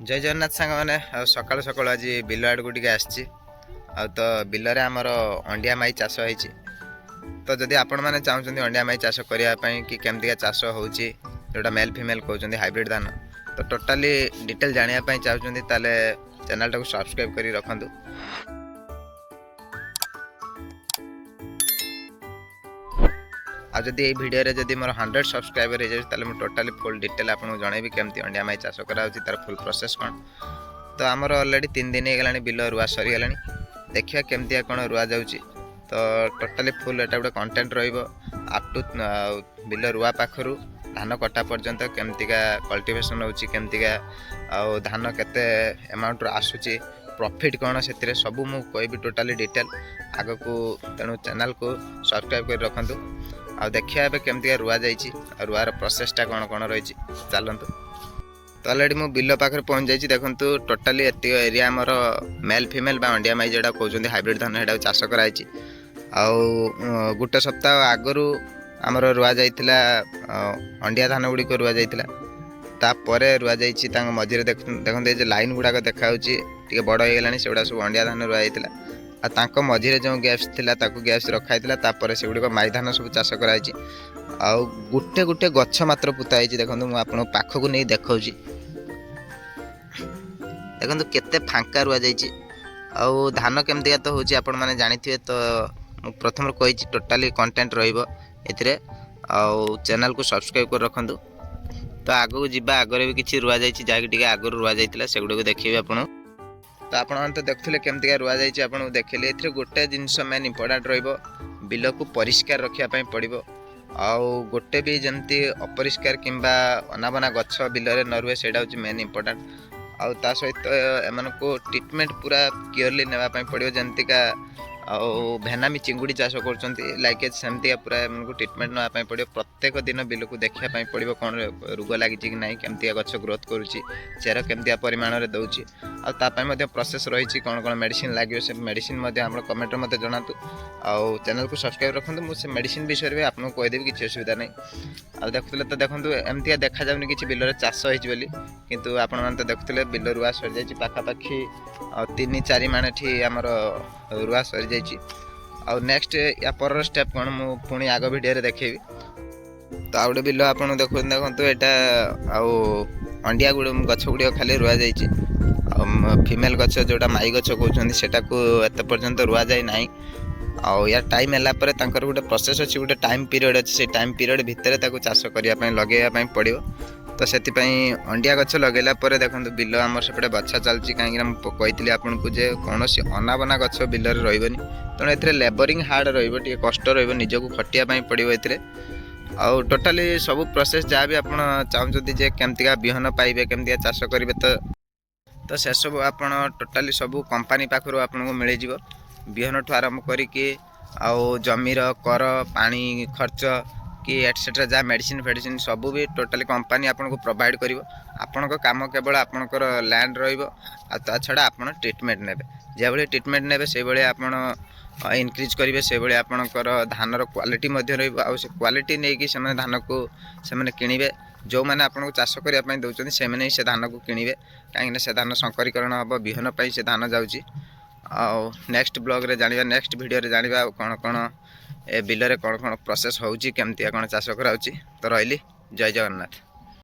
ଜୟ ଜଗନ୍ନାଥ ସାଙ୍ଗମାନେ। ଆଉ ସକାଳୁ ସକାଳୁ ଆଜି ବିଲ ଆଡ଼କୁ ଟିକେ ଆସିଛି। ଆଉ ତ ବିଲରେ ଆମର ଅଣ୍ଡିଆ ମାଇ ଚାଷ ହେଇଛି। ତ ଯଦି ଆପଣମାନେ ଚାହୁଁଛନ୍ତି ଅଣ୍ଡିଆ ମାଇ ଚାଷ କରିବା ପାଇଁ କି କେମିତିକା ଚାଷ ହେଉଛି, ଯେଉଁଟା ମେଲ୍ ଫିମେଲ୍ କହୁଛନ୍ତି, ହାଇବ୍ରିଡ଼ ଧାନ, ତ ଟୋଟାଲି ଡିଟେଲ୍ ଜାଣିବା ପାଇଁ ଚାହୁଁଛନ୍ତି, ତାହେଲେ ଚ୍ୟାନେଲଟାକୁ ସବସ୍କ୍ରାଇବ୍ କରି ରଖନ୍ତୁ। ଆଉ ଯଦି ଏଇ ଭିଡ଼ିଓରେ ଯଦି ମୋର 100 ସବସ୍କ୍ରାଇବର ହେଇଯାଉଛି, ତାହେଲେ ମୁଁ ଟୋଟାଲି ଫୁଲ୍ ଡିଟେଲ୍ ଆପଣଙ୍କୁ ଜଣେଇବି କେମିତି ଅଣ୍ଡିଆ ମାଇ ଚାଷ କରାହେଉଛି, ତାର ଫୁଲ୍ ପ୍ରୋସେସ୍ କ'ଣ। ତ ଆମର ଅଲରେଡ଼ି 3 ଦିନ ହେଇଗଲାଣି, ବିଲ ରୁଆ ସରିଗଲାଣି। ଦେଖିବା କେମିତିଆ କ'ଣ ରୁଆ ଯାଉଛି। ତ ଟୋଟାଲି ଫୁଲ୍ ଏଇଟା ଗୋଟେ କଣ୍ଟେଣ୍ଟ ରହିବ, ଅପ୍ ଟୁ ବିଲ ରୁଆ ପାଖରୁ ଧାନ କଟା ପର୍ଯ୍ୟନ୍ତ କେମିତିକା କଲ୍ଟିଭେସନ୍ ହେଉଛି, କେମିତିକା ଆଉ ଧାନ କେତେ ଆମାଉଣ୍ଟର ଆସୁଛି, ପ୍ରଫିଟ୍ କ'ଣ ସେଥିରେ, ସବୁ ମୁଁ କହିବି ଟୋଟାଲି ଡିଟେଲ୍ ଆଗକୁ। ତେଣୁ ଚ୍ୟାନେଲକୁ ସବସ୍କ୍ରାଇବ୍ କରି ରଖନ୍ତୁ। ଆଉ ଦେଖିବା ଏବେ କେମିତିକା ରୁଆ ଯାଇଛି ଆଉ ରୁଆର ପ୍ରୋସେସଟା କ'ଣ କ'ଣ ରହିଛି। ଚାଲନ୍ତୁ। ତ ଅଲରେଡ଼ି ମୁଁ ବିଲ ପାଖରେ ପହଞ୍ଚି ଯାଇଛି। ଦେଖନ୍ତୁ, ଟୋଟାଲି ଏତିକ ଏରିଆ ଆମର ମେଲ୍ ଫିମେଲ୍ ବା ଅଣ୍ଡିଆ ମାଇ ଯେଉଁଟା କହୁଛନ୍ତି, ହାଇବ୍ରିଡ଼ ଧାନ, ସେଇଟାକୁ ଚାଷ କରାହେଇଛି। ଆଉ ଗୋଟେ ସପ୍ତାହ ଆଗରୁ ଆମର ରୁଆ ଯାଇଥିଲା, ଅଣ୍ଡିଆ ଧାନ ଗୁଡ଼ିକ ରୁଆ ଯାଇଥିଲା। ତାପରେ ରୁଆ ଯାଇଛି ତାଙ୍କ ମଝିରେ। ଦେଖନ୍ତୁ, ଏ ଯେ ଲାଇନ୍ ଗୁଡ଼ାକ ଦେଖାଯାଉଛି, ଟିକେ ବଡ଼ ହେଇଗଲାଣି, ସେଗୁଡ଼ା ସବୁ ଅଣ୍ଡିଆ ଧାନ ରୁଆ ଯାଇଥିଲା। ଆଉ ତାଙ୍କ ମଝିରେ ଯେଉଁ ଗ୍ୟାପ୍ସ ଥିଲା, ତାକୁ ଗ୍ୟାପ୍ସ ରଖା ହେଇଥିଲା। ତାପରେ ସେଗୁଡ଼ିକ ମାଇ ଧାନ ସବୁ ଚାଷ କରାହେଇଛି। ଆଉ ଗୋଟେ ଗୋଟେ ଗଛ ମାତ୍ର ପୋତା ହେଇଛି। ଦେଖନ୍ତୁ, ମୁଁ ଆପଣଙ୍କ ପାଖକୁ ନେଇ ଦେଖାଉଛି। ଦେଖନ୍ତୁ, କେତେ ଫାଙ୍କା ରୁଆଯାଇଛି। ଆଉ ଧାନ କେମିତିକା ତ ହେଉଛି, ଆପଣମାନେ ଜାଣିଥିବେ। ତ ମୁଁ ପ୍ରଥମରୁ କହିଛି, ଟୋଟାଲି କଣ୍ଟେଣ୍ଟ ରହିବ ଏଥିରେ। ଆଉ ଚ୍ୟାନେଲକୁ ସବସ୍କ୍ରାଇବ୍ କରି ରଖନ୍ତୁ। ତ ଆଗକୁ ଯିବା। ଆଗରେ ବି କିଛି ରୁଆଯାଇଛି, ଯାହାକି ଟିକେ ଆଗରୁ ରୁଆଯାଇଥିଲା, ସେଗୁଡ଼ିକୁ ଦେଖିବେ ଆପଣ। ତ ଆପଣମାନେ ତ ଦେଖୁଥିଲେ କେମିତିକା ରୁଆଯାଇଛି, ଆପଣଙ୍କୁ ଦେଖିଲେ। ଏଥିରେ ଗୋଟେ ଜିନିଷ ମେନ୍ ଇମ୍ପୋର୍ଟାଣ୍ଟ ରହିବ, ବିଲକୁ ପରିଷ୍କାର ରଖିବା ପାଇଁ ପଡ଼ିବ। ଆଉ ଗୋଟେ ବି ଯେମିତି ଅପରିଷ୍କାର କିମ୍ବା ଅନାବନା ଗଛ ବିଲରେ ନ ରୁହେ, ସେଇଟା ହେଉଛି ମେନ୍ ଇମ୍ପୋର୍ଟାଣ୍ଟ। ଆଉ ତା ସହିତ ଏମାନଙ୍କୁ ଟ୍ରିଟମେଣ୍ଟ ପୁରା କ୍ଲିୟରଲି ନେବା ପାଇଁ ପଡ଼ିବ। ଯେମିତିକା ଆଉ ଭେନାମି ଚିଙ୍ଗୁଡ଼ି ଚାଷ କରୁଛନ୍ତି, ଲାଇକ୍ ସେମିତିକା ପୁରା ଏମାନଙ୍କୁ ଟ୍ରିଟମେଣ୍ଟ ନେବା ପାଇଁ ପଡ଼ିବ। ପ୍ରତ୍ୟେକ ଦିନ ବିଲକୁ ଦେଖିବା ପାଇଁ ପଡ଼ିବ, କ'ଣ ରୋଗ ଲାଗିଛି କି ନାହିଁ, କେମିତିକା ଗଛ ଗ୍ରୋଥ୍ କରୁଛି, ଚେର କେମିତିଆ ପରିମାଣରେ ଦେଉଛି। ଆଉ ତା ପାଇଁ ମଧ୍ୟ ପ୍ରୋସେସ୍ ରହିଛି, କ'ଣ କ'ଣ ମେଡ଼ିସିନ୍ ଲାଗିବ, ସେ ମେଡ଼ିସିନ୍ ମଧ୍ୟ ଆପଣ କମେଣ୍ଟରେ ମୋତେ ଜଣାନ୍ତୁ। ଆଉ ଚ୍ୟାନେଲକୁ ସବସ୍କ୍ରାଇବ୍ ରଖନ୍ତୁ। ମୁଁ ସେ ମେଡ଼ିସିନ୍ ବିଷୟରେ ବି ଆପଣଙ୍କୁ କହିଦେବି, କିଛି ଅସୁବିଧା ନାହିଁ। ଆଉ ଦେଖୁଥିଲେ ତ, ଦେଖନ୍ତୁ, ଏମିତିକା ଦେଖାଯାଉନି କିଛି ବିଲରେ ଚାଷ ହେଇଛି ବୋଲି, କିନ୍ତୁ ଆପଣମାନେ ତ ଦେଖୁଥିଲେ ବିଲ ରୁଆ ସରିଯାଇଛି। ପାଖାପାଖି ଆଉ 3-4 ମାଣ ଏଠି ଆମର ରୁଆ ସରିଯାଇଛି। ଆଉ ନେକ୍ସଟ ୟା ପରର ଷ୍ଟେପ୍ କ'ଣ, ମୁଁ ପୁଣି ଆଗ ଭିଡ଼ିଓରେ ଦେଖେଇବି। ତ ଆଉ ଗୋଟେ ବିଲ ଆପଣ ଦେଖନ୍ତୁ। ଦେଖନ୍ତୁ, ଏଇଟା ଆଉ ଅଣ୍ଡିଆ ଗଛ ଗୁଡ଼ିକ ଖାଲି ରୁଆ ଯାଇଛି। ଆଉ ଫିମେଲ୍ ଗଛ, ଯେଉଁଟା ମାଇ ଗଛ କହୁଛନ୍ତି, ସେଟାକୁ ଏତେ ପର୍ଯ୍ୟନ୍ତ ରୁଆଯାଇ ନାହିଁ। ଆଉ ୟା ଟାଇମ୍ ହେଲା ପରେ ତାଙ୍କର ଗୋଟେ ପ୍ରୋସେସ୍ ଅଛି, ଗୋଟେ ଟାଇମ୍ ପିରିୟଡ଼ ଅଛି। ସେଇ ଟାଇମ୍ ପିରିୟଡ଼ ଭିତରେ ତାକୁ ଚାଷ କରିବା ପାଇଁ, ଲଗେଇବା ପାଇଁ ପଡ଼ିବ। ତ ସେଥିପାଇଁ ଅଣ୍ଡିଆ ଗଛ ଲଗେଇଲା ପରେ, ଦେଖନ୍ତୁ, ବିଲ ଆମର ସେପଟେ ବଛା ଚାଲିଛି। କାହିଁକିନା ମୁଁ କହିଥିଲି ଆପଣଙ୍କୁ ଯେ କୌଣସି ଅନାବନା ଗଛ ବିଲରେ ରହିବନି। ତେଣୁ ଏଥିରେ ଲେବରିଂ ହାର୍ଡ଼ ରହିବ, ଟିକେ କଷ୍ଟ ରହିବ, ନିଜକୁ ଖଟିବା ପାଇଁ ପଡ଼ିବ ଏଥିରେ। ଆଉ ଟୋଟାଲି ସବୁ ପ୍ରୋସେସ୍ ଯାହା ବି ଆପଣ ଚାହୁଁଛନ୍ତି ଯେ କେମିତିକା ବିହନ ପାଇବେ, କେମିତିକା ଚାଷ କରିବେ, ତ ସେସବୁ ଆପଣ ଟୋଟାଲି ସବୁ କମ୍ପାନୀ ପାଖରୁ ଆପଣଙ୍କୁ ମିଳିଯିବ। ବିହନଠୁ ଆରମ୍ଭ କରିକି ଆଉ ଜମିର କର, ପାଣି ଖର୍ଚ୍ଚ କି ଏଟସେଟ୍ରା, ଯାହା ମେଡ଼ିସିନ ଫେଡ଼ିସିନ ସବୁ ବି ଟୋଟାଲି କମ୍ପାନୀ ଆପଣଙ୍କୁ ପ୍ରୋଭାଇଡ଼ କରିବ। ଆପଣଙ୍କ କାମ କେବଳ ଆପଣଙ୍କର ଲ୍ୟାଣ୍ଡ ରହିବ, ଆଉ ତା ଛଡ଼ା ଆପଣ ଟ୍ରିଟମେଣ୍ଟ ନେବେ। ଯେଭଳି ଟ୍ରିଟମେଣ୍ଟ ନେବେ, ସେଇଭଳି ଆପଣ ଇନକ୍ରିଜ୍ କରିବେ, ସେଇଭଳି ଆପଣଙ୍କର ଧାନର କ୍ୱାଲିଟି ମଧ୍ୟ ରହିବ। ଆଉ ସେ କ୍ୱାଲିଟି ନେଇକି ସେମାନେ ଧାନକୁ ସେମାନେ କିଣିବେ। ଯେଉଁମାନେ ଆପଣଙ୍କୁ ଚାଷ କରିବା ପାଇଁ ଦେଉଛନ୍ତି, ସେମାନେ ହିଁ ସେ ଧାନକୁ କିଣିବେ, କାହିଁକିନା ସେ ଧାନ ସଂକରୀକରଣ ହେବ, ବିହନ ପାଇଁ ସେ ଧାନ ଯାଉଛି। ଆଉ ନେକ୍ସଟ ବ୍ଲଗ୍ରେ ଜାଣିବା, ନେକ୍ସଟ ଭିଡ଼ିଓରେ ଜାଣିବା ଆଉ କ'ଣ କ'ଣ ଏ ବିଲରେ କ'ଣ କ'ଣ ପ୍ରୋସେସ୍ ହେଉଛି, କେମିତିଆ କ'ଣ ଚାଷ କରାହେଉଛି। ତ ରହିଲି, ଜୟ ଜଗନ୍ନାଥ।